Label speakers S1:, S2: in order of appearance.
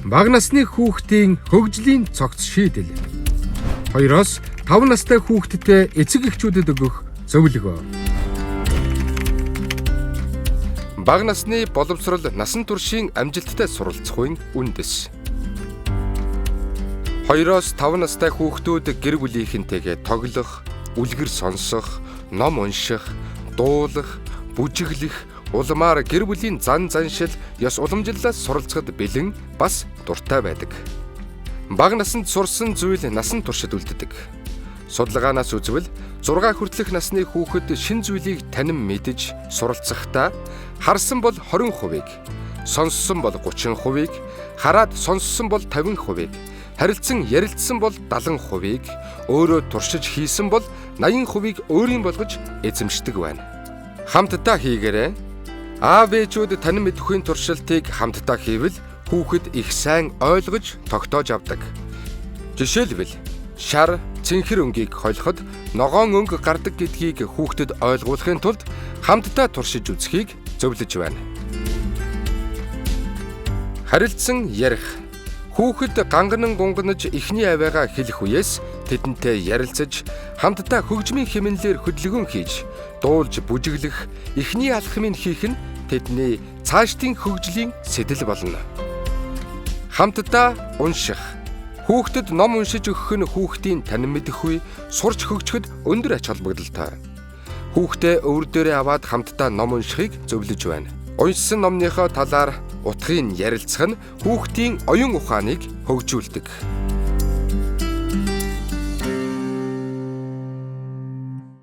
S1: Бага насны хүүхдийн хөгжлийн цогц шийдэл. 2-оос 5 настай хүүхдтэй эцэг эхчүүдэд өгөх зөвлөгөө. Бага насны боловсрол насан туршийн амжилттай суралцахын үндэс. 2-оос 5 настай хүүхдүүд гэр бүлийнхэнтэйгээ тоглох, үлгэр сонсох, ном унших, дуулах, бүжиглэх, улмаар гэр бүлийн зан заншил, ёс уламжлалаас суралцахад бэлэн бас дуртай байдаг. Бага наснд сурсан зүйл насан туршид үлддэг. Судалгаанаас үзвэл 6 хүртэлх насны хүүхэд шинэ зүйлийг танин мэдэж суралцахдаа харсан бол 20%-ийг, сонссон бол 30%-ийг, хараад сонссон бол 50%-ийг, харилцан ярилцсан бол 70%-ийг, өөрөө туршиж хийсэн бол 80%-ийг өөрийн болгож эзэмшдэг байна. Хамтдаа хийгээрэй. Аав ээжүүд танин мэдэхүйн туршилтыг хамтдаа хийвэл хүүхэд их сайн ойлгож тогтоож авдаг. Жишээлбэл шар, цэнхэр өнгийг холиход ногоон өнгө гардаг гэдгийг хүүхдэд ойлгуулахын тулд хамтдаа туршиж үзэхийг зөвлөж байна. Харилцан ярих. Хүүхэд ганганан гунганаж эхний авиагаа хэлэх үеэс тэдэнтэй ярилцаж, хамтдаа хөгжмийн хэмнэлээр хөдөлгөөн хийж, дуулж бүжиглэх, эхний алхмыг хийх нь тэдний цаашдын хөгжлийн сэтэл болно. Хамтдаа унших. Хүүхдэд ном уншиж өгөх нь хүүхдийн танин мэдэхгүй, сурч хөгжөхөд өндөр ач холбогдолтой. Хүүхдээ өвөр дээрээ аваад хамтдаа ном уншихыг зөвлөж байна. Уншсан номныхоо талаар утгыг ярилцах нь хүүхдийн оюун ухааныг хөгжүүлдэг.